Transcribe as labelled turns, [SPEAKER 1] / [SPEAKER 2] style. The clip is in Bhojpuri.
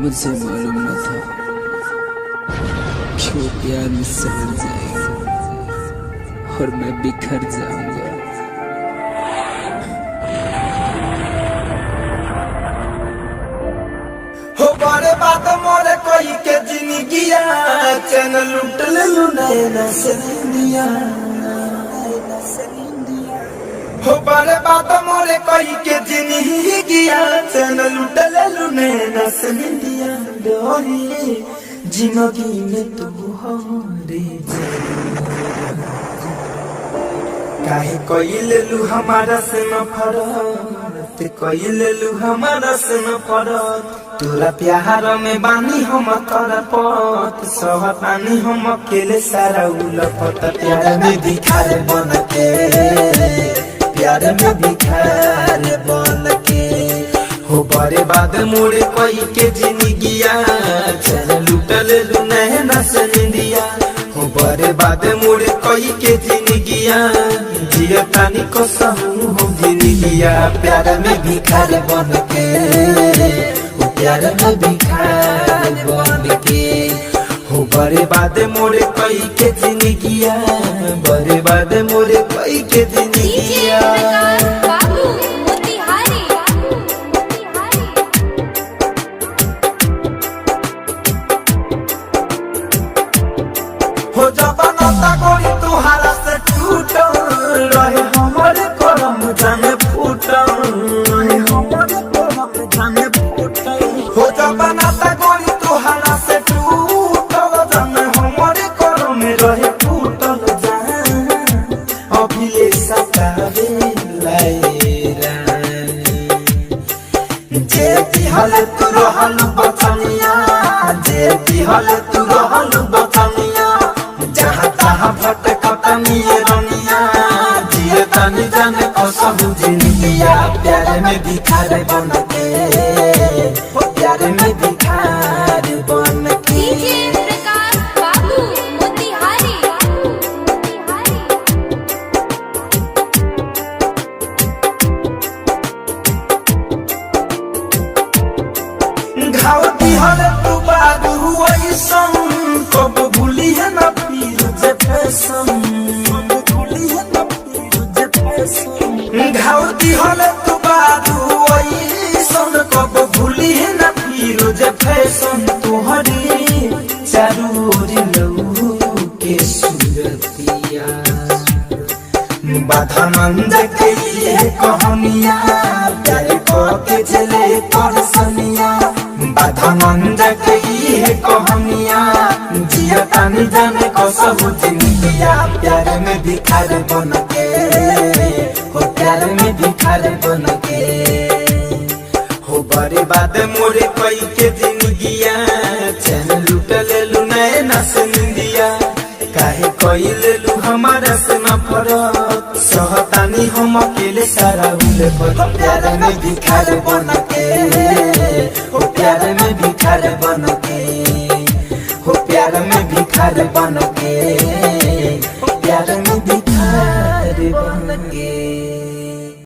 [SPEAKER 1] मुझे मालूम न था कि वो प्यार में संवर जाएगा और मैं बिखर जाऊंगा।
[SPEAKER 2] हो बड़े बात मोरे कोई के जिंदगिया चैन लूट ले लू नैना से निंदिया। हो बड़े बात मोरे कोई के जिंदगिया चैन लूट ले लू नैना से निंदिया। डोरी जिंदगी में तू हमारे काहे कोई ले लू हमारा से नफरत, कोई ले लू हमारा से नफरत। तोरा प्यार में बानी हम तरपत, सहतानी हम अकेले सारा उलफत। प्यार में भिखार बन के, प्यार में भिखार बन के। हो बड़े बाद मोरे कोई के जिंदगिया चल लूटल लू नैना से निंदिया। हो बड़े बाद मोरे कोई के जिंदगिया जिया तानी कसम हो जिंदगिया। प्यार में भिखार बन के, हो प्यार में भिखार बन के। हो बड़े बाद मोरे कोई के जिंदगिया, बड़े बाद मोरे कोई के जिंदगिया।
[SPEAKER 3] बाबू मोतिहारी।
[SPEAKER 2] हो जबानता गोरी तुहारा से टूटल रहे हमरे करम जाने फूटल, हमरे करम जाने फूटल। हो जबानता गोरी तुहारा से टूटल जाने हमरे करम रहे फूटल जान। अभिले सतावे लाई रानी जे दिहल तू रहल बचनिया, जे दिहल तू रहल बचनिया। जहाँ तहाँ भटकतनी रनिया, जिए तनी जाने कसम जिंदगिया। प्यार में भिखार बन के, हो प्यार में भिखार बन के।
[SPEAKER 3] डीजे प्रकाश बाबू मोतिहारी।
[SPEAKER 2] घाव दिहल तू बाबू ऐसन कब भूली है ना पीर जे फैशन, कब भूली है ना पीर जे फैशन। घाव दिहल तू बाबू ऐसन कब भूली है ना पीर जे फैशन। तोहरी चारू ओर लहू के सूरतिया बाधानंद के ये कहानिया, प्यार के चले परसनिया। बाधानंद के ये कहानिया, जिया तानी जाने कसम जिंदगिया। प्यार में भिखार बन के, हो प्यार में भिखार बन के। हो बड़े बाद मोरे कोई के जिंदगिया चैन लूट ले लू नैना से निंदिया। काहे कोई ले लू हमारा से नफरत, सहतानी हम अकेले सारा उलफत। प्यार में भिखार बन के, हो प्यार में भिखार बन के, हो प्यार में भिखार बन के।